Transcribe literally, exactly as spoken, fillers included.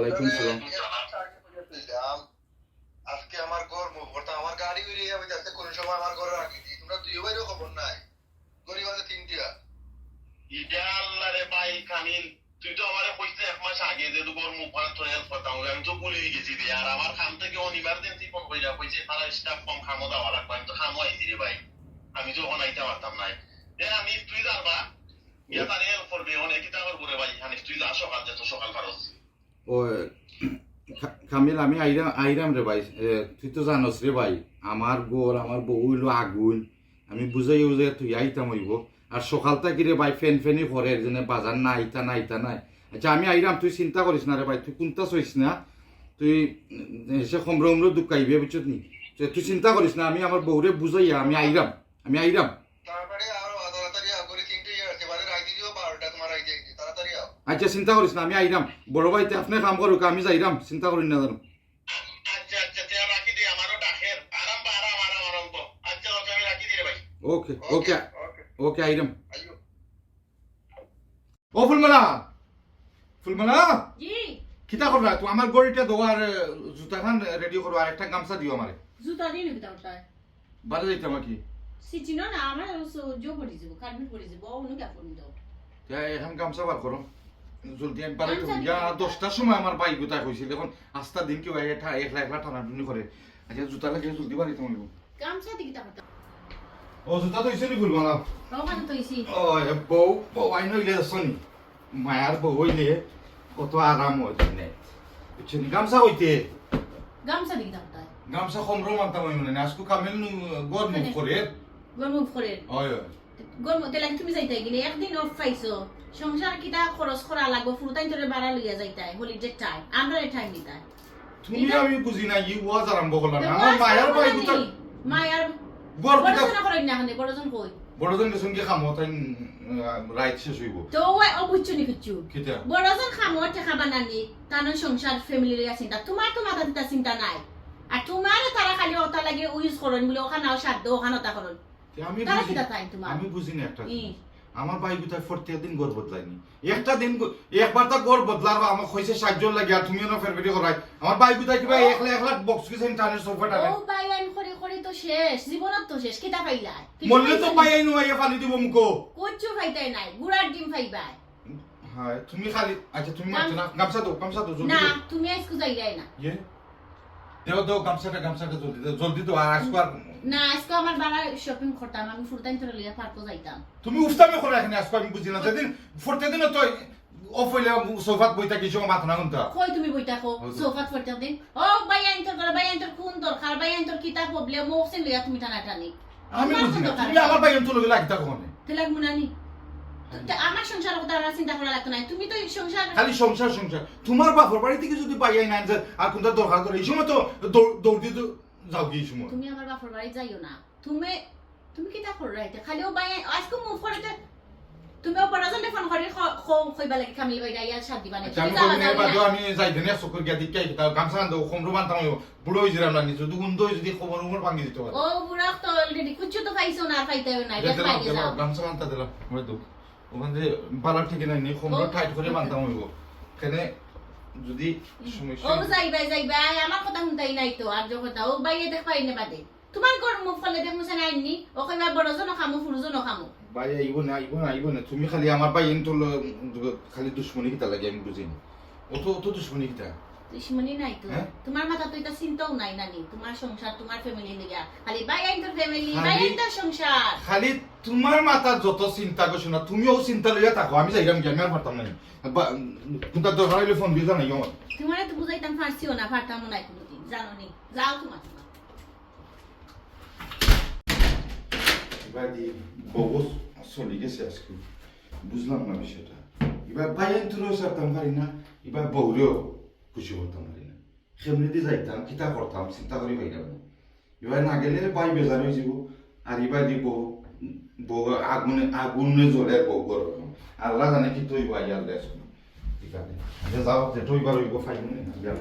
ওয়ালাইকুম সালাম। আজকে আমার ঘর মুভ করতাম, আমার গাড়ি উড়ে যাবে, আজকে কোন সময় আমার ঘরে রাখি দিই, তোমরা দুই ভাইরও খবর নাই। গরিব আছে তিনটিয়া। ইয়া আল্লাহ রে ভাই কামিল, তুই তো আমারে কইছলে এক মাস আগে যে তুই ঘর মুভ করার তোর হেল্প করতাম, আমি তো ভুলেই গেছি রে। আর আমার কাম থাকি অন ইমার্জেন্সি ফোন করিয়া কইছে, তারা স্টাফ কম, কামো যাওয়া লাগবে, আমি তো কামো আইছি রে ভাই, আমি তো অখন আইতাম পারতাম নায়। এ আনিস, তুই যার বা, ইয়া তারে হেল্প করবে, অনে কিতা করবো রে ভাই, আনিস তুই যা সকাল, যত সকাল পারস। ও, কা-, কামিল, আমি আইরাম, আইরাম রে ভাই। এ, তুই তো জানোস রে ভাই, আমার ঘর, আমার বউ অইলো আগুন। আমি বুঝাইয়া বুঝাইয়া তুই আইতাম অইবো। আর সকাল থাকি রে ভাই ফেন ফেনি করের, যেন বাজার না আইতা, না আইতা নাই। আচ্ছা, আমি আইরাম, তুই চিন্তা করিস না রে ভাই, তুই কুন্তা চইস না। তুই, উম, এসে কমরো উমরো দুঃখাইবে, বুঝছত নি? তুই, তুই চিন্তা করিস না, আমি আমার বউরে বুঝাইয়া আমি আইরাম, আমি আইরাম। তাড়াতাড়ি আও, তাড়াতাড়ি আও, ঘড়ি তিনটে ইয়ে আছে, বাজে রাইতে দিও বারোটা, তোমার রাইতে আইতে, তাড়াতাড়ি আও। আচ্ছা, চিন্তা করিস না, আমি আইরাম। বড় ভাই, তে আপনে কাম করুক, আমি যাইরাম, চিন্তা করিস না জানো। আচ্ছা, আচ্ছা, তে রাখি দে, আমারও ডাকের। আরাম বা আরাম, আরাম, আরাম তো। আচ্ছা, আচ্ছা, আমি রাখি দিই রে ভাই। ওকে, ওকে, ওকে, ওকে। ওকে, আইরাম। আইও। ও ফুলমালা, ফুলমালা, জি। কিতা কররা? তুই আমার ঘড়িটা দেও আর, এ, জুতাখান রেডি করো আর একটা গামছা দিও আমারে। জুতা দিন কিতা করতায়? বারে যাইতাম আর কি। সিটি না, না, আমার জো পড়ি যাব, কার্পেট পড়ি যাব, অন্য কাপড় নিতে হবে। তে এখন গামছা বার করো। জলদি আমি বারে গামছা তো, দিতে ইয়া, হবে। দশটার সময় আমার ভাই গুতায় কইছিল, এখন আস্তা দিন কি ভাই, এটা একলা একলা টানাটুনি করে। আচ্ছা, জুতা লাগে জলদি বাড়ি তোমার। গামছা দিকে তা করতাম। ও, জুতা তো হইছে নি ফুলমালা? ও, মানে তো হইছি। ও, এ বউ, বউ আইন হইলে দেখছো নি? মায়ার বউ হইলে কত আরাম হয় জানে। বুঝছো নি? গামছা হইতে। গামছা দিকে তা করতাম। গামছা কমরো মানতাম হয় মনে নেই। আজকে কামিল নু-, ঘর মুভ কেনে? করে। ঘর মুভ করে। হয়, হয়। ঘর মুভ, তাহলে তুমি যাইতায় কিনে? একদিন অফ পাইছো। সংসার কিতা খরচ করা লাগবো, ফুরুতাইন তোরে বাড়া লইয়া যাইতায়, holiday টাইম, আমরারে টাইম দিতায়। তুমি এটা আমি বুঝি না, ই ওয়াজ আরম্ভ করলাম না। ওয়াজ আমার মায়ার আরম্ভ ভাই হয়নি। গুতা মায়ার ঘর গুতা পড়াশোনা করেন না, এখানে বড়জন কই? বড়জন গেছেন কি কামো, তাই, উম, রাইত শেষ হইব। তো ও, ও বুঝছো নি কিচ্ছু? কিতা? বড়জন কামো টেকা বানানি, তানোর সংসার ফ্যামিলি লইয়া চিন্তা। তোমার তো মাথা দিতা চিন্তা নাই। আর তোমারে তারা খালি ওটা লাগে ইউজ করেন বলে ওখানে সাধ্য, ওখানে ওটা করেন। তে আমি তারা বুঝি, কিতা চায় তোমার? আমি বুঝি না একটা ই। জিনিস। আমার ভাই গুতায় প্রত্যেক দিন ঘর বদলায়নি। একটা দিন গ-, একবার তো ঘর বদলার বা আমাকে কইছে সাহায্য লাগে, আর তুমিও না ফেরফেরি করাই। আমার ভাই গুতায় কিবা ও। একলা একলা বক্স কিছেন টানে, সোফা টানে। ও ভাই আইন করি করি তো শেষ, জীবনত তো শেষ, কিতা পাইলা? কিচ্ছু মরলে তো পাইলা ভাই না। আইন আইয়া পানি দিব মুখো। কিচ্ছু পাইতায় নাই, গুড়ার ডিম পাইবায়। হ্যাঁ, তুমি খালি, আচ্ছা, তুমি গাম-, মারছো না? গামছা দাও, গামছা দাও, জলদি না, দাও। তুমি আজকে যাইরায় না। ইয়ে? দেও, দেও, গামছাটা, গামছাটা জলদি দেও, জলদি দেও, আর আজকে আর না, আজকে আমার বাড়া শপিং করতাম, আমি ফুরুতাইন তোরে লইয়া পার্কো যাইতাম। তুমি উফতামি করো এখানে, আজকে আমি বুঝি না। যেদিন, প্রত্যেকদিনও তো অফ হইলে সোফাত বই থাকি, সময় মাথা না ঘুমতা। কই তুমি বই থাকো? হয়তো। সোফাত প্রত্যেকদিন? ও, ভাই আইন তোর করে, ভাই আইন তোর কোন দরকার, ভাই আইন তোর কিতা প্রবলেম, ও ওখানে লইয়া তুমি টানাটানি। আমি তোমার বুঝি কোন না, দরকার তুমি আছে? আমার ভাই অন্তর লগে লাগিতা কখনে? তে লাগবো না নি? তো, তো আমার সংসার কথা আমার চিন্তা করা লাগতো না। তুমি তো এই সংসার খালি সংসার, সংসার। তোমার বাপর বাড়ি থাকি যদি পাইয়াই না যে আর কোনটা দরকার করে, এই সময় তো দৌ-, দৌড় দিয়ে তো যাও কি এই সময়? তুমি আমার বাপর বাড়ি যাইও না। তুমি, তুমি কিতা করো রাইতে? খালি ও ভাই, আজকে মুভ করতে তুমি ও বড়জনরে ফোন করি খ-, খ-, কইবা লাগি কামিল ভাই আইয়া শান্তি বানাই। আচ্ছা, তুমি আমি যাও, কইবো না, যাও বাদ না। দেও, আমি যাই দেনে চক্কর গিয়া দিকে আই, তাও গামছা আনতে, ও কমরো বানতাম অইবো। বুড়া হয়ে যাবে না, নিজে দুগুণ দই যদি কমর উমর ভাঙি দিতে পারে। ও বুড়া তো already কিচ্ছু তো পাইছো না, আর পাইতে হবে না, এটা গেছ দিলাম, পাইতে দিলাম, যাও। গামছা আনতে দিলাম, ওই তো। ওখান যে বালা ঠিক নাই, নি কমরো ও। টাইট করে বানতাম অইবো। এখানে যদি হুম। সমস্যা ও হয়। যাইবায়, যাইবায়, আমার কথা শুনতাই নাই তো, আর যে কথা, ও ভাই দেখ পাই না বাদে। তোমার ঘর মুভ করলে দেখমু সে নাইনি, ও কইবা বড়জনও খামু, ফুরুজনও খামু। ভাই, আইবো না, আইবো না, আইবো না। তুমি খালি আমার ভাই এন তো ল-, খালি দুশমনি কিতা লাগে, আমি বুঝি না। অত, অত দুশমনি কিতা? দুশমনি নাই তো। হ্যাঁ? তোমার মাথা তো এটা চিন্তাও নাই নানি। তোমার সংসার, তোমার ফ্যামিলি লইয়া। খালি ভাই আইন তোর ফ্যামিলি, খালি, ভাই আইন তোর সংসার। খালি তোমার মাথা যত চিন্তা করছো না, তুমিও চিন্তা লইয়া থাকো। আমি যাইলাম কি, আমি আর পারতাম না। বা, কোনটা দরকার হইলে ফোন দিয়ে জানাই আমার। তোমারে তো বুঝাইতাম পারছিও না, পারতামও না কোনোদিন। জানো নি? যাও তোমার, তোমার। এবার দি বউ চলি গেছে আজকে, বুঝলাম না বিষয়টা। এবার ভাই আমি তোরও ছাড়তাম পারি না, এবার বউরেও খুশি করতাম পারি না। কেমনে দি যাইতাম, কিতা করতাম, চিন্তা করি পাইলাম না। এবার না গেলে ভাই বেজার হয়ে যাব, আর এবার দি বউ, বউ আগুনে, আগুনে জ্বলে বউ গরম। আল্লাহ জানে কি তুই ভাই আর দেশ। ঠিক আছে। আচ্ছা, যাও, যেটা হইবার হইব, ফাইন নেই, না, যাও।